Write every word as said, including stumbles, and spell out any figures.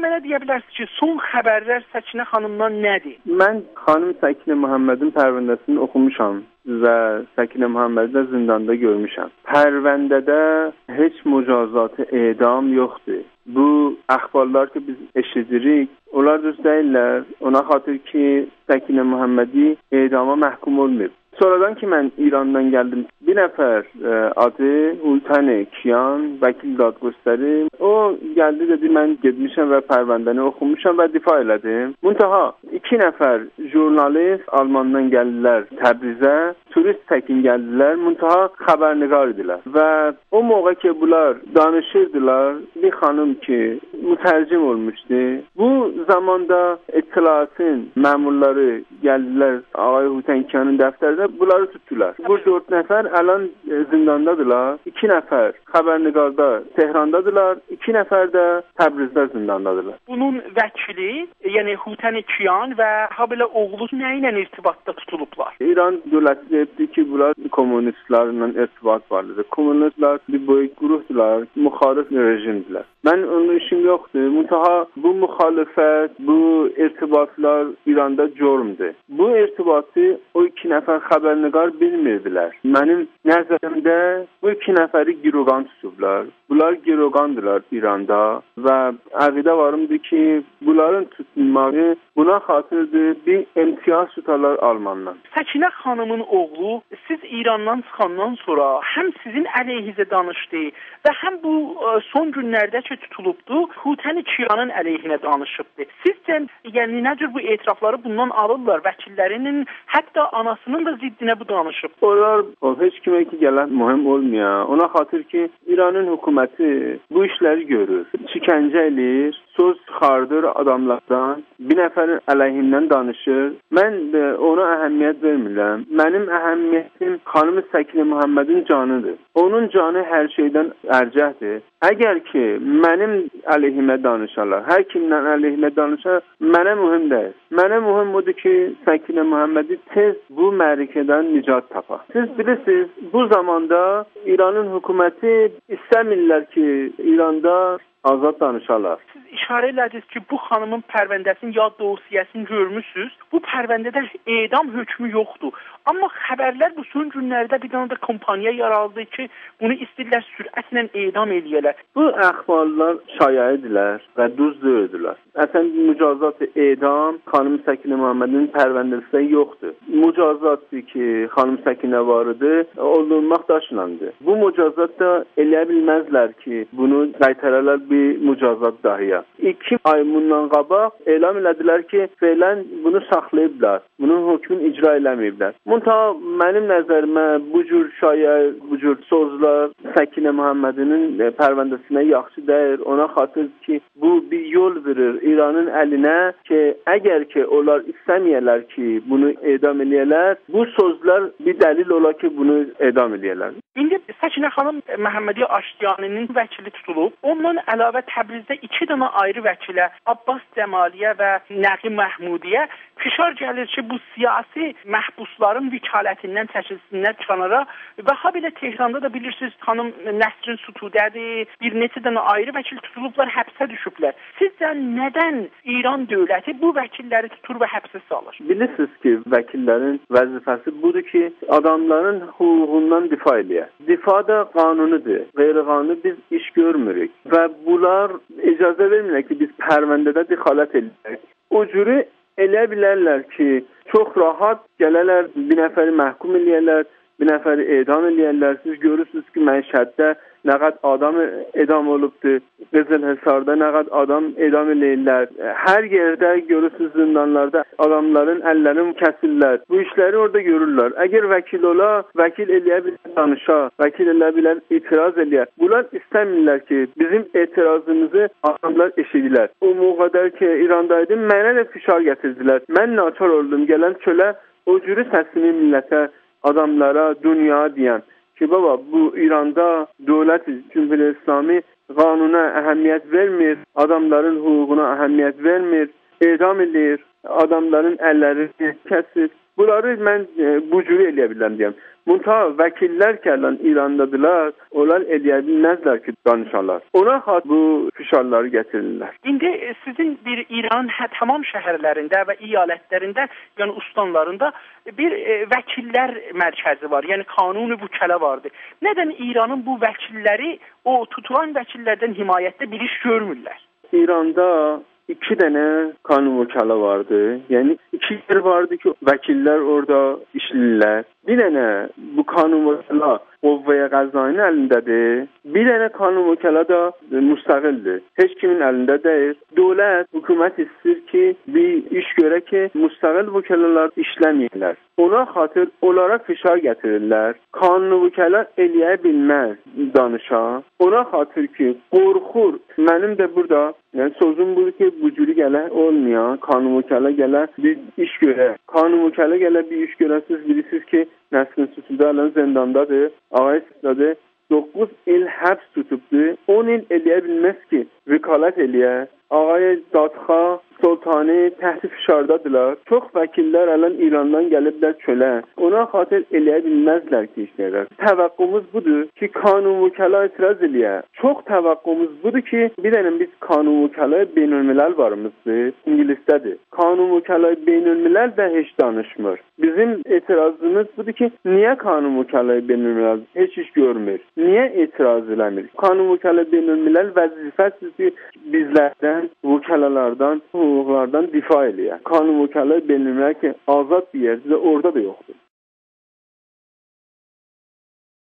منه دئیه بیلرسینیز کی، سون خبرلر سکینه خانیمدان نه‌دیر؟ من خانیم سکینه محمدین پرونده‌سینی اوخوموشام و سکینه محمدی ده زینداندا گؤرموشم. پرونده‌ده هئچ مجازات اعدام یوخدور. بو اخبارلار کی، بیز ائشیدیریک، اونلار دوز دئییللر. اونا خاطر کی، سکینه محمدی اعداما محکوم اولماییب. سونرادان کی، من ایراندان گلدیم، بیر نفر، ائ، آدی هوتن کیان، وکیل دادگستری، او گلدی، دئدی: «من گئتمیشم و پرونده‌نی اوخوموشام و دفاع ائله‌دیم.» منتها ایکی نفر ژورنالیست آلماندان گلدیلر تبریزه، توریست تکین گلدیلر، منتها خبرنگار ایدیلر. و او موقع کی، بونلار دانیشیردیلار، بیر خانیم کی، مترجم اولموشدو، بو زاماندا اطلاعاتین مأمورلاری گلدیلر آقای هوتن کیانین دفترینه، بونلاری توتدولار. بو دؤرد نفر الان، ائ، زینداندادیلار. ایکی نفر خبرنگاردا تهراندادیلار، ایکی نفر ده تبریزده زینداندادیلار. بونون وکیلی، یعنی هوتن کیان و هابئله اوغلو نه ایله ارتباطدا توتولوبلار؟ ایران دؤولتی دئییبدی کی، بونلار کومونیستلرله ارتباط واردیر. کومونیستلر بیر بؤیوک گروهدولار، مخالف رژیمدیلر. من اونون ایشیم یوخدور. منتها بو مخالفت، بو ارتباطلار ایراندا جرمدور. بو ارتباطی او ایکی نفر خبرنگار بیلمیردیلر. منیم نظریمده بو ایکی نفری گروگان توتوبلار. بونلار گروگاندیلار ایراندا و عقیده واریمدیر کی، بونلارین توتولماغی بونا خاطیردیر، بیر امتیاز توتارلار آلماندان. سکینه خانیمین اوغلو، سیز ایراندان چیخاندان سونرا هم سیزین علیهیزه دانیشدی و هم بو، ائ، سون گونلرده کی توتولوبدو، هوتن کیانین علیهینه دانیشیبدی. سیزجه، یعنی، نه جور بو اعترافلاری بوندان آلیرلار؟ وکیللرینین، حتی آناسینین دا ضدینه بو دانیشیب. اونلار، او، هئچ کیمه کی گلن مهم اولمویا. اونا خاطر کی، ایرانین حکومتی بو ایشلری گؤرور. شکنجه ائله‌ییر، سؤز چیخاردیر آداملاردان، بیر نفرین علیهیندن دانیشیر. من، ائ، اونا اهمیت وئرمیرم. منیم اهمیتیم خانیم سکینه محمدین جانیدیر. اونون جانی هر شئیدن ارجحدیر. اگر کی، منیم علیهیمه دانیشالار، هر کیمدن علیهیمه دانیشار، منه مهم دئییل. منه مهم بودور کی، سکینه محمدی تئز بو معرکه‌دن نجات تاپا. سیز بیلیرسینیز، بو زاماندا ایرانین حکومتی ایسته‌میرلر کی، ایراندا آزاد دانیشالار. سیز ایشاره ائله‌دینیز کی، بو خانیمین پرونده‌سینی یا دوسیه‌سینی گؤرموسونوز. بو پرونده‌ده اعدام حکمو یوخدور. آمما خبرلر بو سون گونلرده بیر دنه ده کامپانیا یارالدی کی، بونو ایسته‌ییرلر سرعتله اعدام ائله‌یه‌لر. بو اخبارلار شایعه‌دیرلر و دوز دئییلدیلر. اصلاً مجازات اعدام خانیم سکینه محمدین پرونده‌سینده یوخدور. مجازاتی کی، خانیم سکینه وار ایدی، اولدورماق داشلانیردی. بو مجازات دا ائلیه بیلمزلر کی، بونو قایتارالار بیر مجازات داهییا. ایکی آی بوندان قاباق اعلان ائله‌دیلر کی، فعلاً بونو ساخلاییبلار. بونون حکمونو اجرا ائله‌مه‌ییبلر. منتها منیم نظریمه بو جور شایعه، بو جور سؤزلر سکینه محمدی‌نین، ائ، پرونده‌سینه یاخشی دئییل. اونا خاطیر کی، بو بیر یول وئریر ایرانین الینه کی، اگر کی، اونلار ایسته‌مه‌یه‌لر کی، بونو اعدام ائله‌یه‌لر، بو سؤزلر بیر دلیل اولا کی، بونو اعدام ائله‌یه‌لر. ایندی سکینه خانیم محمدی آشتیانی‌نین وکیلی توتولوب. اوندان علاوه تبریزده ایکی دنه آیری وکیله، عباس جمالی‌یه و نقی محمودی‌یه فشار گلیر کی، بو سیاسی محبوسلارین وکالتیندن چکیلسینلر کنارا. و هابئله تهراندا دا بیلیرسینیز، خانیم نسرین ستوده‌دیر، بیر نئچه دنه آیری وکیل توتولوبلار، حبسه دوشوبلر. سیزجه ندن ایران دؤولتی بو وکیللری توتور و حبسه سالیر؟ بیلیرسینیز کی، وکیللرین وظیفه‌سی بودور کی، آداملارین حقوقوندان دفاع ائله‌یه. دفاع دا قانونی‌دیر. غیرقانونی بیز ایش گؤرموروک. و بونلار اجازه وئرمیرلر کی، بیز پرونده‌ده دخالت ائله‌یک. او جورو ائلیه بیلرلر کی، چوخ راحت گله‌لر، بیر نفری محکوم ائله‌یه‌لر، بیر نفری اعدام ائله‌یه‌لر. سیز گؤرورسونوز کی، مشهدده نه قدر آدام اعدام اولوبدور، قیزیلحصاردا نه قدر آدام اعدام ائله‌ییرلر. هر یئرده گؤرورسونوز، زیندانلاردا آداملارین اللرینی کسیرلر. بو ایشلری اورادا گؤرورلر. اگر وکیل اولا، وکیل ائلیه بیلر دانیشا، وکیل ائلیه بیلر اعتراض ائلیه. بونلار ایسته‌میرلر کی، بیزیم اعتراضیمیزی آداملار ائشیدیلر. او موقع قدر کی، ایراندایدیم، منه ده فشار گتیردیلر. من ناچار اولدوم گلم چؤله، او جوری سسیمی میللته، آداملارا، دونیایا دئیم کی، بابا، بو ایراندا دؤولت، جمهوری اسلامی قانونا اهمیت وئرمیر، آداملارین حقوقونا اهمیت وئرمیر، اعدام ائله‌ییر، آداملارین اللرینی کسیر. بونلاری من، ائ، بو جوری ائلیه بیلرم دئیم. منتها وکیللر کی الان ایراندادیلار، اونلار ائلیه بیلمزلر کی دانیشالار. اونا خاطر بو فشارلاری گتیریرلر. ایندی، ائ، سیزین بیر ایرانین هه، تمام شهرلرینده و ایالتلرینده، یعنی استانلاریندا بیر، ائ، وکیللر مرکزی وار، یعنی کانون وکلا واردیر. ندن ایرانین بو وکیللری او توتولان وکیللردن حمایتده بیر ایش گؤرمورلر؟ ایراندا ایکی دنه کانون وکلا واردی. یعنی ایکی یئر واردی کی وکیللر اورادا ایشله‌ییرلر. بیر دنه بو کانون وکلا قوه قضایی‌نین الینده‌دیر. بیر دنه کانون وکلا دا مستقل‌دیر. هئچ کیمین الینده دئییل. دؤولت، حکومت ایسته‌ییر کی بیر ایش گؤره کی مستقل وکلالار ایشله‌مه‌یه‌لر. اونا خاطر اونلارا فشار گتیریرلر. کانون وکلا ائلیه بیلمز دانیشا. اونا خاطر کی قورخور. منیم ده بورادا، یعنی سؤزوم بودور کی بو جوری گله اولمایا. کانون وکلا گله بیر ایش گؤره. کانون وکلا گله بیر ایش گؤره، سیز بیلیرسینیز کی نصرین ستوده الان زنداندادیر. آقای ستوده دوققوز ایل حبس توتوبدو. اون ایل ائلیه بیلمز کی وکالت ائلیه. آقای دادخواه سلطانی تحت فشاردادیلار. چوخ وکیللر الان ایراندان گلیبلر چؤله. اونا خاطر ائلیه بیلمزلر کی ایشله‌یه‌لر. توقعوموز بودور کی کانون وکلا اعتراض ائلیه. چوخ توقعوموز بودور کی بیر دنه بیز کانون وکلای بین‌الملل واریمیزدیر، انگلیسده‌دیر. کانون وکلای بین‌الملل ده هئچ دانیشمیر. بیزیم اعتراضیمیز بودور کی نییه کانون وکلای بین‌الملل هئچ ایش گؤرمور؟ نییه اعتراض ائله‌میر؟ کانون وکلای بین‌الملل وظیفه‌سی‌دیر کی بیزلردن، وکلالاردان، حقوقلاردان دفاع ائلیه. کانون وکلای بین‌الملل کی آزاد بیر یئردیر، اورادا دا یوخدور.